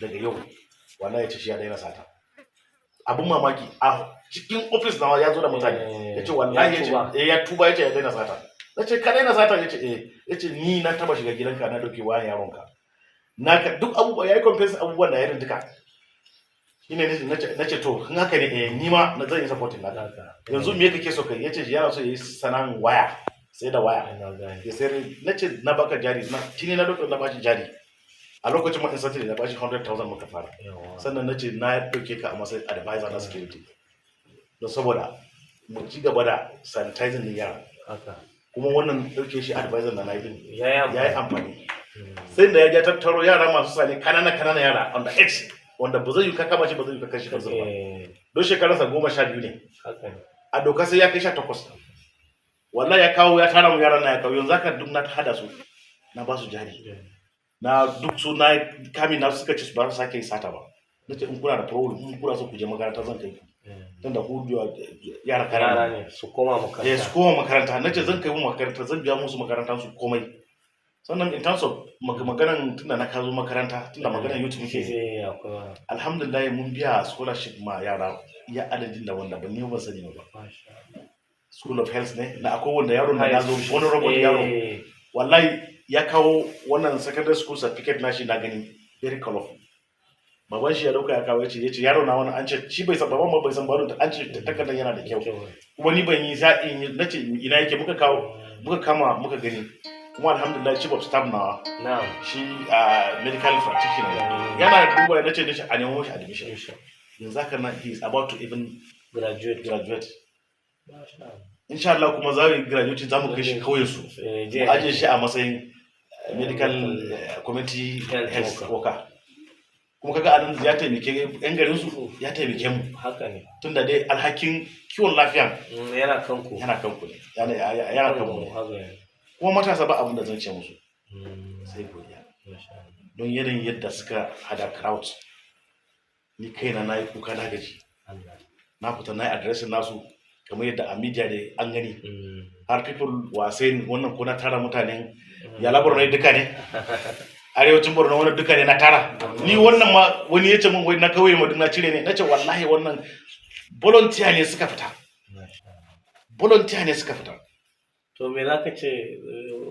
Daga yau wallahi ya ce shi ya daina sata. Abun mamaki, a cikin ofis nawa ya zo da mutane, ya ce wallahi ya ce tuba. Eh, ya tuba, ya ce ya daina sata. Na ce, "Ka daina sata?" Ya ce eh. Ya ce, "Ni na taba shiga gidanka, na dauke wayan yaronka na ka duk abubuwa." Ya yi confess abubuwan da ya yi duka. Shine nace, "To, in haka ne, eh, ni ma na zan yi supporting naka." "Yanzu me kake so kai?" Yace yana so yayi sana'an waya, sai da waya. Na gane. Ya sayar. Nace, "Na baka jari." Na shine na dauka na bashi jari a lokacin ma, instantly na bashi 100,000 muka fara. Sannan nace na dauke ka a matsayin advisor na security don saboda mu ci gaba da sanitizing din yara. Kuma wannan dauke shi advisor na nayi din ya yi ya yi amfani. Sai da ya je tattaro yara masu sane, kanana kanana yara on the age, wanda ba zai yi ka kama shi ba, zai yi ka kai shi prison ba, don shekararsa 12 ne. haka ne A doka sai ya kai 18. Wallahi ya kawo, ya tara mu yaran na, ya kawo. Yanzu haka duk na hada su, na ba su jari na duk su na kami na suka ci su ba su sake yi sata ba. Na ce, "In kuna da problem, in kuna so ku je makaranta, zan kai ku, tun da ku yara yara kanana ne, su koma makaranta." Eh, su koma makaranta. Na ce zan kai mu makaranta, zan biya musu makarantar su komai. Sannan in terms of maganan, tunda na kazo makaranta, tunda maganan youth muke, Eh, akwai wani. alhamdulillah, mun biya scholarship ma yara iya adadin da wanda ban ni ban sani ba. Masha Allah. School of Health ne na akwai wanda yaron da na zo, honorable yaro, wallahi ya kawo wannan secondary school certificate nashi, na gani, very colorful. Baban shi ya dauka ya kawo, yace yaro na wannan, an ce shi bai san, baban ma bai san baron, an ce takardar yana da kyau. Kuma ni ban yi sa'in yi. Nace, "Ina yake?" Muka kawo, muka kama, muka gani. Kuma alhamdulillah, chief of staff na shi a medical practitioner ne. Yana duba, nace dashi a nemo shi admission. Yanzu haka nan he is about to even graduate. Graduate. Masha Allah. Insha Allah kuma za mu yi graduate, za mu kai shi kauyen su, je mu ajiye shi a matsayin medical community health health worker. worker. Kuma kaga anan ya taimake yan garin su, ya taimake mu. haka ne Tunda dai alhakin kiwon lafiya Yana kanku. yana kanku ne, yana kanmu ne. Haka ne. Kuma matasa, ba abin da zan ce musu sai godiya. Masha Allah. Don yanayin yadda suka hada crowd, ni kaina na yi kuka, na gaji. Allah. Na fita na yi addressing nasu kamar yadda a media da an gani, har people were saying, wannan ko na tara mutanen Yala Borno duka ne, arewacin Borno wannan duka ne na tara. Ni wannan ma wani ya ce min wai na kauye ma duk na cire ne. Na ce wallahi wannan volunteer ne suka fita. Masha Allah. Volunteer ne suka fita. To, me za ka ce,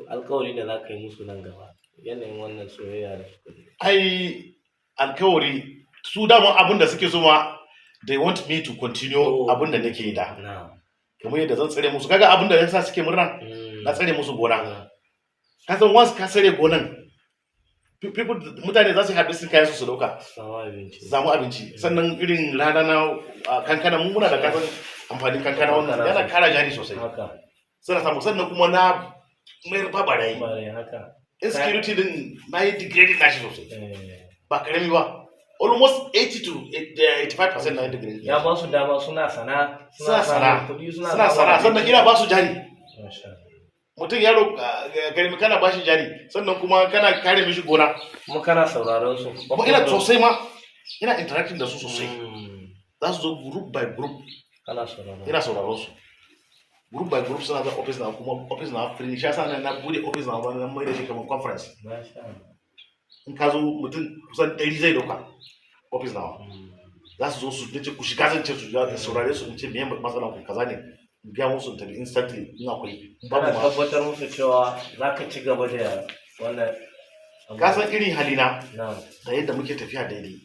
alkawari da za ka yi musu nan gaba, yanayin wannan soyayya da suka yi? Ai alkawari, su dama abin da suke so ma, they want me to continue abin da nake yi da, kamar yadda zan tsare musu. Kaga abin da yasa suke murna, na tsare musu gona. Ka san once ka tsare gonan, people, mutane za su harvest kayan su, su dauka. Samu abinci. Su samu abinci. Sannan irin rana na kankana, mun muna da, kasan amfanin kankana, wannan yana kara jari sosai. Suna samu. Sannan kuma na mayar ba barayi. Bare haka. Insecurity din na yi degrading nashi sosai. Ba karami ba, almost 80 to 85% na yi degrading. Ya ba su dama suna sana. Suna sana. Samun kuɗi, suna suna samun sana. Sannan abinci. Ina ba su jari. Masha Allah. Mutum yaro karami kana ba shi jari, sannan kuma kana kare mishi gona. Kuma kana sauraron su. Kuma ina sosai ma, ina interacting da su sosai. Za su zo group by group. Kana sauraron. Ina sauraron su group by group, suna zuwa office na, kuma office na free. Shi yasa na bude office na ba na mai da shi kamar conference. Masha Allah. In ka zo, mutum kusan 100 zai dauka office nawa. Za su zo su nace ku shiga, zan ce su shiga, in saurare su, in ce, "Me matsalan ku?" "Kaza ne." In biya musu in tafi instantly in akwai, in babu Kana ma. tabbatar musu cewa za ka ci gaba da wannan abu. Ka san irin halina da yadda muke tafiya daidai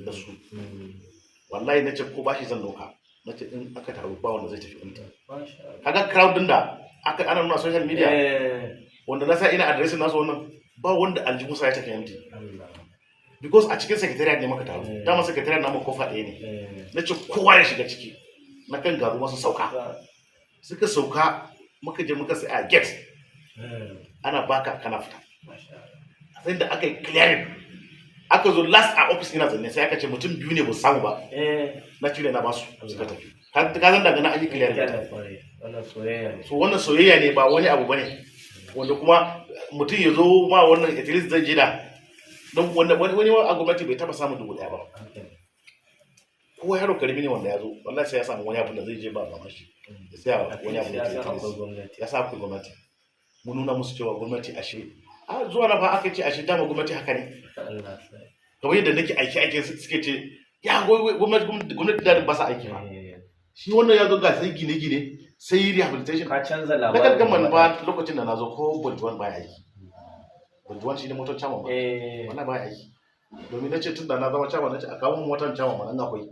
da su. Wallahi nace ko bashi zan dauka, nace in aka taru ba wanda zai tafi empty. Masha Allah. Kaga crowd din da aka ana nuna social media, wanda na sa ina addressing nasu, wannan ba wanda aljihunsa ya tafi empty. Allah. Because a cikin secretariat ne muka taru. Dama secretariat namu kofa ɗaya ne. Na ce kowa ya shiga ciki, na kan garu masu sauka, suka sauka, muka je muka sai a gate. Ana baka kana fita. Masha Allah. Sai da aka yi clearing, aka zo last a office ina zanne, sai aka ce mutum biyu ne ba su samu ba. Na cire na basu, suka tafi. Ka san daga nan an yi clearing. Kana kwarai. Wannan soyayya ne. So wannan soyayya ne, ba wani abu bane wanda kuma mutum ya zo ma wannan, at least zai je da don wanda wani a gwamnati bai taba samun 1000 ba. Haka ne. Ko yaro karami ne wanda ya zo, wallahi sai ya samu wani abu da zai je ba mama shi ya saya wani abu da Ya ke san akwai gwamnati. Ya sa akwai gwamnati. Mun nuna musu cewa gwamnati ashe a zuwa na fa aka ce ashe dama gwamnati haka ne. Allah sai. Kamar yadda nake aiki aiki, suke ce ya gwamnati da ba sa aiki ba. Shi wannan ya zo, ga sai gine-gine, sai rehabilitation. Ka canza Na labarin. Gaggaman ba, lokacin da na zo, ko Boljuwan baya aiki. Boljuwan shi ne motar chairman ba. Wannan baya aiki, domin na ce tun da na zama chairman, na ce a kawo mun motar chairman ma nan akwai.